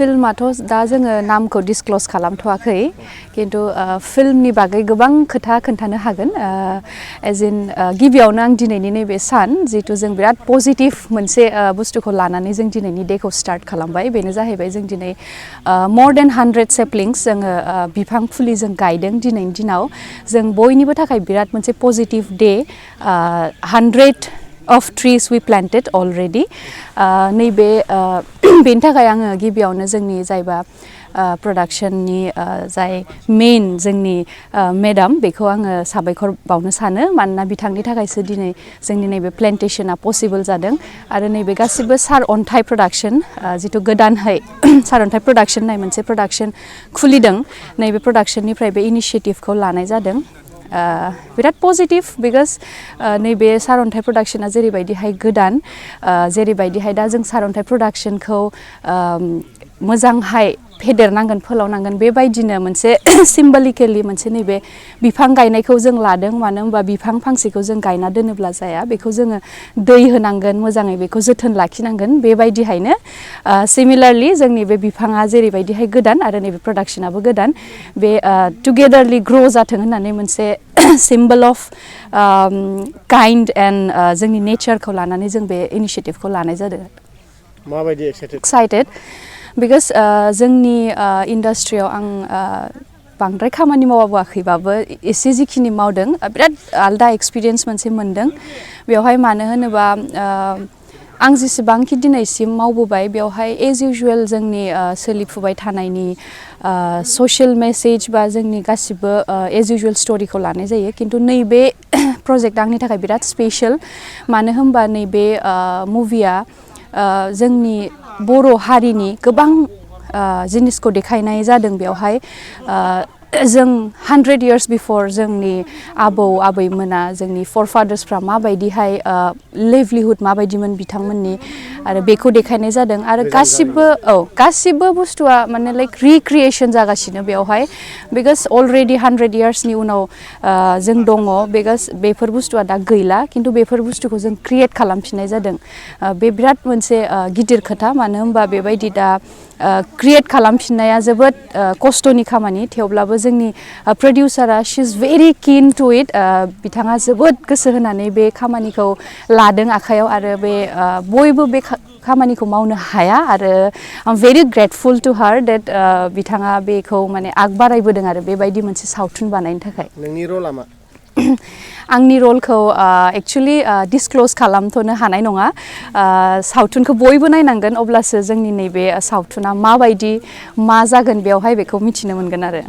फिल्माथ' दा जोङो नामखौ डिसक्लोज खालामथ'वाखै किन्तु फिल्मनि बागै गोबां खोथा खोन्थानो हागोन एज इन गिबियावनो आं दिनैनि नैबे सान जितु जों बिराद पजिटिभ मोनसे बुस्थुखौ लानानै जों दिनैनि डेखौ स्टार्ट खालामबाय बेनो जाहैबाय जों दिनै more than 100 saplings जोङो बिफां फुलि जों गायदों दिनैनि दिनाव जों बयनिबो थाखाय बिराद मोनसे positive day 100 of trees we planted already नैबे बेनि थाखाय आङो गिबियावनो जोंनि जायबा प्रडाक्शननि जाय मेन जोंनि मेडाम बेखौ आङो साबायखर बावनो सानो मानोना बिथांनि थाखायसो दिनै जोंनि नैबे प्लेन्टेशना पसिबल जादों आरो नैबे गासिबो सारअन्थाइ प्रडाक्शन जितु गोदानहै सारअन्थाइ प्रडाक्शन होननाय मोनसे प्रडाक्शन खुलिदों नैबे प्रडाक्शननिफ्राय बे इनिशिएटिभखौ लानाय जादों बिराद पजिटिभ बिकज नैबे सारअन्थाइ प्रडाक्शना जेरैबायदिहाय गोदान जेरैबायदिहाय दा जों सारअन्थाइ प्रडाक्शनखौ मोजांहाय फेदेरनांगोन फोलावनांगोन बेबायदिनो मोनसे सिम्बलिकेलि मोनसे नैबे बिफां गायनायखौ जों लादों मानो होनबा बिफां फांसेखौ जों गायना दोनोब्ला जाया बेखौ जोङो दै होनांगोन मोजाङै बेखौ जोथोन लाखिनांगोन बेबायदिहायनो सिमिलारलि जोंनि बे बिफाङा जेरैबायदिहाय गोदान आरो नैबे प्रडाक्शनाबो गोदान बे टुगेदारलि ग्र' जाथों होननानै मोनसे सिम्बल अफ काइन्ड एन्ड जोंनि नेचारखौ लानानै जों बे इनिशिएटिभखौ लानाय जादों माबायदि एक्साइटेड बिकज जोंनि इन्डास्ट्रियाव आं बांद्राय खामानि मावाखैबाबो एसे जिखिनि मावदों बिराद आलदा एक्सपिरियेन्स मोनसे मोनदों बेवहाय मानो होनोबा आं जेसेबांखि दिनैसिम मावबोबाय बेवहाय एज इउजुएल जोंनि सोलिफुबाय थानायनि ससियेल मेसेज बा जोंनि गासिबो एज इउजुएल स्टोरीखौ लानाय जायो किन्तु नैबे प्रजेक्ट आंनि थाखाय बिराद स्पेशल मानो होनबा नैबे मुभिया जोंनि बर' हारिनि गोबां जिनिसखौ देखायनाय जादों बेवहाय जों 100 years बिफोर जोंनि आबौ आबैमोना जोंनि फरफादार्सफ्रा माबायदिहाय लिभलिहुड माबायदिमोन बिथांमोननि आरो बेखौ देखायनाय जादों आरो गासिबो बुस्थुआ माने लाइक रिक्रिएशन जागासिनो बेवहाय बिकज अलरेडि 100 yearsनि उनाव जों दङ बिकज बेफोर बुस्थुआ दा गैला किन्तु बेफोर बुस्थुखौ जों क्रिएट खालामफिननाय जादों बे बिराद मोनसे गिदिर खोथा मानो होनबा बेबायदि दा क्रिएट खालामफिननाया जोबोद खस्थ'नि खामानि थेवब्लाबो जोंनि प्रडिउसारा शी इज भेरि किन टु इट बिथाङा जोबोद गोसो होनानै बे खामानिखौ लादों आखायाव आरो बे बयबो बे खामानिखौ मावनो हाया आरो I am very grateful to her date बिथाङा बेखौ माने आग बारायबोदों आरो बेबायदि मोनसे सावथुन बानायनो थाखाय नोंनि रला मा आंनि रलखौ एक्चुअलि डिसक्लोज खालामथ'नो हानाय नङा सावथुनखौ बयबो नायनांगोन अब्लासो जोंनि नैबे सावथुना माबायदि मा जागोन बेवहाय बेखौ मिथिनो मोनगोन आरो